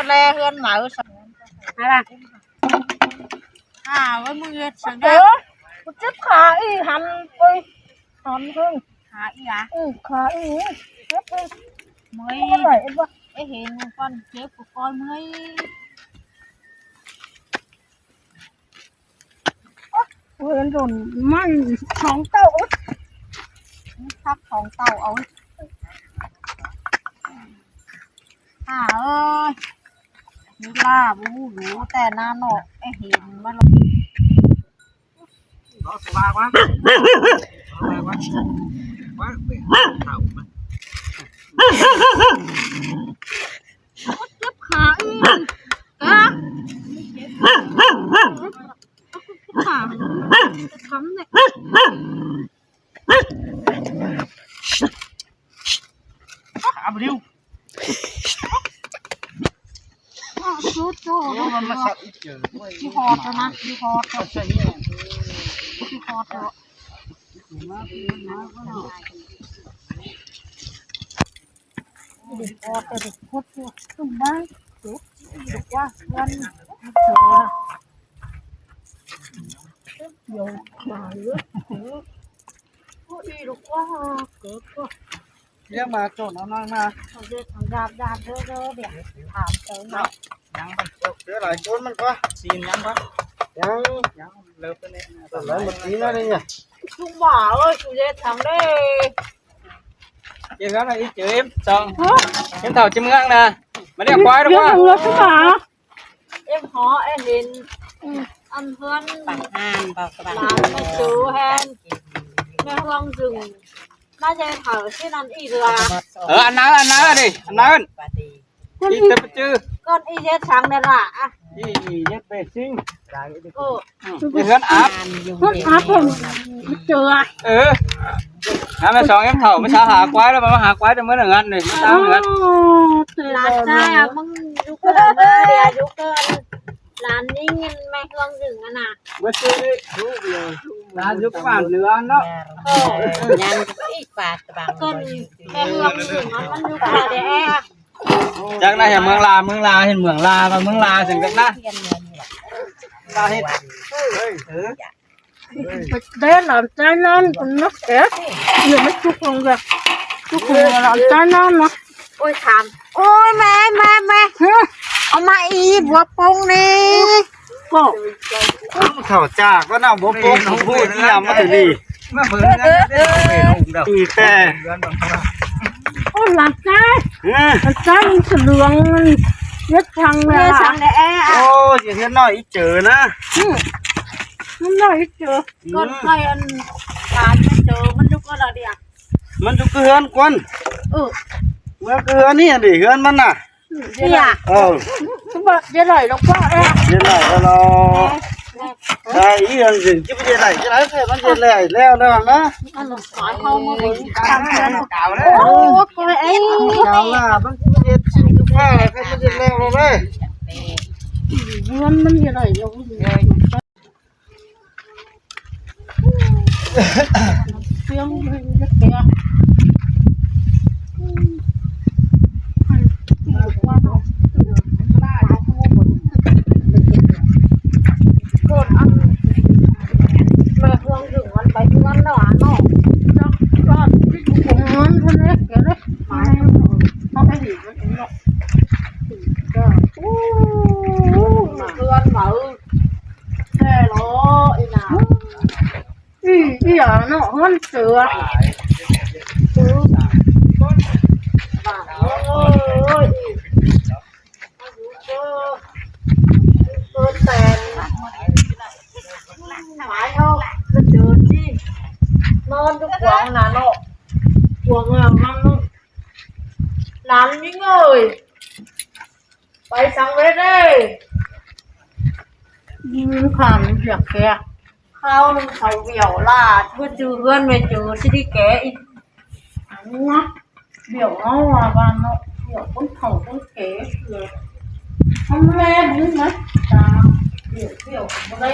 ບໍ່ແລເຮືອນເຂົາຊັ້ນ ໄປລະ ຫາວ່າມຶງເຮັດສັງເດີ ເອີ ກູເຈັບຂາອີ່ ຫັນ ໂອ້ຍ ຫັນເພິ່ນ ຂາອີ່ຫວາ? ອື ຂາອີ່ ເຈັບເລີຍ ເມື່ອຍ ບໍ່ໄດ້ ເອີ ເຮັດບໍ່? ເອີ ເຫັນກ່ອນ ເຈັບກ່ອນ ເມື່ອຍ. ໂອ້ຍ ໂດນມັນສອງເຕົ້າ ໂອ້ຍ ພັກສອງເຕົ້າ ເອົາ ຫາເອີຍ ເວລາບໍ່ຮູ້ ແຕ່ໜ້າເນາະ ໄອ້ເຫັນມັນ ເອົາສະບາຍວະ ສະບາຍວະ ວະ ໄປຫາເຖົ້າມາ ເຈັບຂາອີກ ກະ ເຈັບຂາ ຄຳນີ້ ອາ ບໍ່ດິວ ໂອ້ໂຫ ມັນມາສັບອີກເຈີ ຊິຮອດແລ້ວນະ ຊິຮອດແລ້ວ ຊິຮອດແລ້ວ. ເອີ້ຍ ມາໂຈນເອົານ້ອຍມາ ເອົາເດີ ເອົາຢາບ ຢາບເດີ ເດີ ດຽວຖາມເຈົ້າເນາະ ຍັງບໍ່ ເຫຼືອຫຼາຍຄົນມັນກໍ ຊີນຍັງບໍ່ ຍັງ ຍັງ ເລີບໄປແນ່ ຫຼາຍໝົດນີ້ແລ້ວນີ້ ຊຸມບ້າເອີຍ ຊູເຮັດຫຍັງເດ້ ເຈັບແລ້ວນະ ອີເຈີມສອງ ເຫັນເຖົ້າຈິເມືອງນະ ມາລ້ຽງຄວາຍດອກວ່າ ເຮັດຫຍັງລະຄືໝາ ເອັມຫໍເອັມເຫັນ ອືມ ອັນເຮືອນປາກຫ່ານ ປາກ ຫຼານແມ່ຈູແຮນ ແມ່ຮ່ວງດຶງ ມາແຕ່ເຖົ້າຊິນັ້ນອີກລະ ເອີ ອັນນັ້ນ ອັນນັ້ນເດ້ ອັນນັ້ນ ອີກແຕ່ປະຈື່ ກ່ອນອີເຮັດສັງແດ່ລະ ອີເຮັດເບຊິງ ໂອ້ ເຮືອນອັບ ເຮືອນອັບເພິ່ນເຈີ ເອີ ຫາແມ່ສອງເອັມເຖົ້າ ມາຊາຫາຄວາຍແລ້ວ ມາຫາຄວາຍແຕ່ມື້ນັ້ນ ເຮືອນນີ້ ມາຕາມເຮືອນ ຫຼານຊາຍ ມຶງຢູ່ເກີນມາເດຍ ຢູ່ເກີນ ຫຼານຍິງແມ່ເຄື່ອງດຶງຫັ້ນນະ ເບິດຊື່ນີ້ ຫຼານຢູ່ບ້ານເຮືອນເນາະ ເອີ ຍັງອີກປາດຕະບັງ ເກີນແມ່ເຮືອງດຶງຫັ້ນ ມັນຢູ່ເກີນແດ ຈັກນະ ເມືອງລາ ເມືອງລາ ເຫັນເມືອງລາ ວ່າເມືອງລາຈັ່ງກັນນະ ລາເຮັດ ເອີ ເດ້ຫຼານຊາຍນັ້ນນະແກ ເອີ ມັນສຸກລົງແລ້ວ ສຸກລົງຫຼານຊາຍນັ້ນນະ ໂອ້ຍ ຖາມ ໂອ້ຍ ແມ່ ແມ່ ແມ່ ຮະ ເອົາມາອີບົວປົງນີ້ ກໍ ເຂົາຈາກວ່ານຳບໍ່ປົງ ຜູ້ທີ່ນຳມາຖືນີ້ ມາເບິ່ງນະ ເອີ ແຕ່ ໂອ້ ຫຼານຊາຍ ເອີ ຫຼານຊາຍມັນສະເຫຼືອງ ເຮັດທາງແລ້ວ ເຮັດທາງແລ້ວ ໂອ້ ຊິເຮັດນ້ອຍອີເຈີນະ ອື ມັນນ້ອຍອີເຈີ ກ່ອນໄປອັນ ຫຼານອີເຈີ ມັນຢູ່ກໍລະດຽ ມັນຢູ່ເຮືອນກ່ອນ ເອີ ເມືອເຮືອນນີ້ ອັນນີ້ເຮືອນມັນນະ ເອີ ຄືບໍ່ໄດ້ໄຫຼດອກວ່າ ເອີ ໄດ້ໄຫຼແລ້ວເນາະ ໄດ້ອີຫຍັງຊິ ຊິບໍ່ໄດ້ໄຫຼຈັ່ງໃດ ແທ້ມັນເຮັດແລ້ວ ແລ້ວແລ້ວນະ ອັນສາຍເຮົາມາເບິ່ງ ໂອ້ຍ ເຈົ້າລະ ມັນຊິເຮັດຊິນຄືແທ້ ຄັນມັນເຮັດແລ້ວເລີຍ ເຮືອນມັນຊິໄຫຼຢູ່ ເຮືອນເຂົາ ແທ້ເນາະ ອີ່ໜ້າ ອີ່ ອີ່ຫຍັງເນາະ ເຮືອນເສືອ ບ້ານ ໂອ້ຍ ເກີດແຕ່ໝາຍເຮົາ ເກີດທີ່ນອນຢູ່ຂວາງໜ້າເນາະ ຂວາງຫຼັງມັນເນາະ ຫຼານຍິງເອີຍ ໄປສັງເວດເດ້ ອືມ ຂ້າມັນຢາກແກ ຄາວໜຶ່ງເຂົາຫວຽວລາດ ເພື່ອຈື່ເຮືອນແມ່ເຈີຊິໄດ້ແກອີກ ຫວຽວເຮົາວ່າບ້ານເນາະ ຫວຽວຄົນເຖົ້າຄົນແກ່ເທື່ອ ທຳແລບຸນນະ ຕາຫວຽວ ຫວຽວບໍ່ໄດ້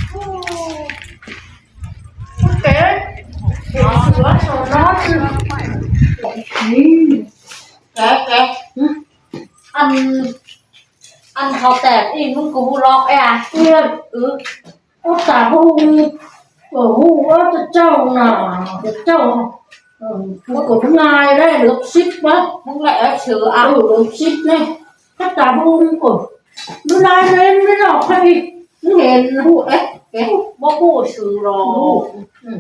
ໂອ້ ຄົນແກ່ ເຫັນເສືອໂຊນອນ ນີ້ ແກ່ ແກ່ ຫຶ ອັນ ອັນເຂົາແຕກອີກ ມຶງກໍຮູ້ລອກແອ ເອີ ໂອ້ ຕາບໍ່ຮູ້ ເອີ ຮູ້ວ່າແຕ່ເຈົ້ານະ ແຕ່ເຈົ້າ ເອີ ມັນກໍບໍ່ງ່າຍໄດ໋ ເຫຼືອສິບວະ ມຶງລະແອບເສືອ ເອີ ເຫຼືອສິບນະ ຖ້າຕາບໍ່ຮູ້ກໍບໍ່ຫຼາຍເລີຍ ມັນອອກໄປອີກ ມຶງເຫັນ ຮູ້ແອ ແອ ບໍ່ຮູ້ຊື່ລອກ ອືມ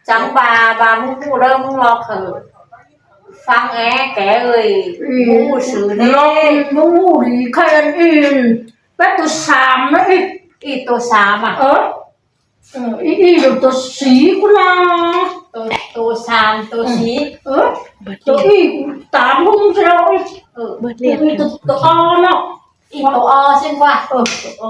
ຈັ່ງວ່າ ວ່າມຶງຮູ້ເດີ ມຶງລອກເຮີ ຟັງແອ ແກເອີຍ ອືມ ບໍ່ຮູ້ຊື່ເດ້ ມຶງຮູ້ດີ ໃຄອັນອື່ນ ແປດໂຕສາມນະອີ ອີໂຕສາມອະ ເອີ ເອີ ອີ ອີໂຕສີ່ພຸ້ນລະ ໂຕ ໂຕສາມ ໂຕສີ່ ເອີ ໂຕອີຕາມຮຸ່ງຊະເນາະ ເອີ ເບີດລຽນ ອີໂຕ ໂຕອໍເນາະ ອີໂຕອໍ ເຊັ່ນວ່າ ເອີ ໂຕອໍ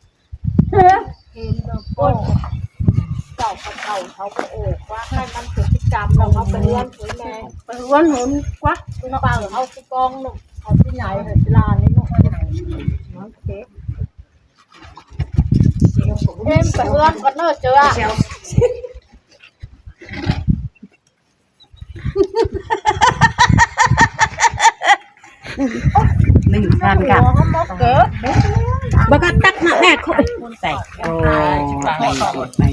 ໂອ້ຍ ເຈົ້າເຂົາເຈົ້າເຂົາບໍ່ອອກວ່າໃຫ້ມັນເປັນກິດຈຳແລ້ວເຮົາໄປເຮືອນໄປແມ່ ໄປເຮືອນໜູນກວ່າ ເຮົາເອົາຊິກອງໜຶ່ງ ເອົາຊິໃຫຍ່ໃຫ້ຫຼານນີ້ເນາະ ເອັມ ໄປເຮືອນກ່ອນເດີເຈົ້າ. ໜຶ່ງພັນກັບ ບໍ່ກໍຕັກມາແອກ ໃສ່ ໂອ້ຍ ໄປ ໄປ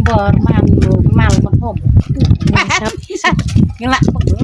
ບໍ່ມັນ ມັນບໍ່ພົບ ນີ້ລະ.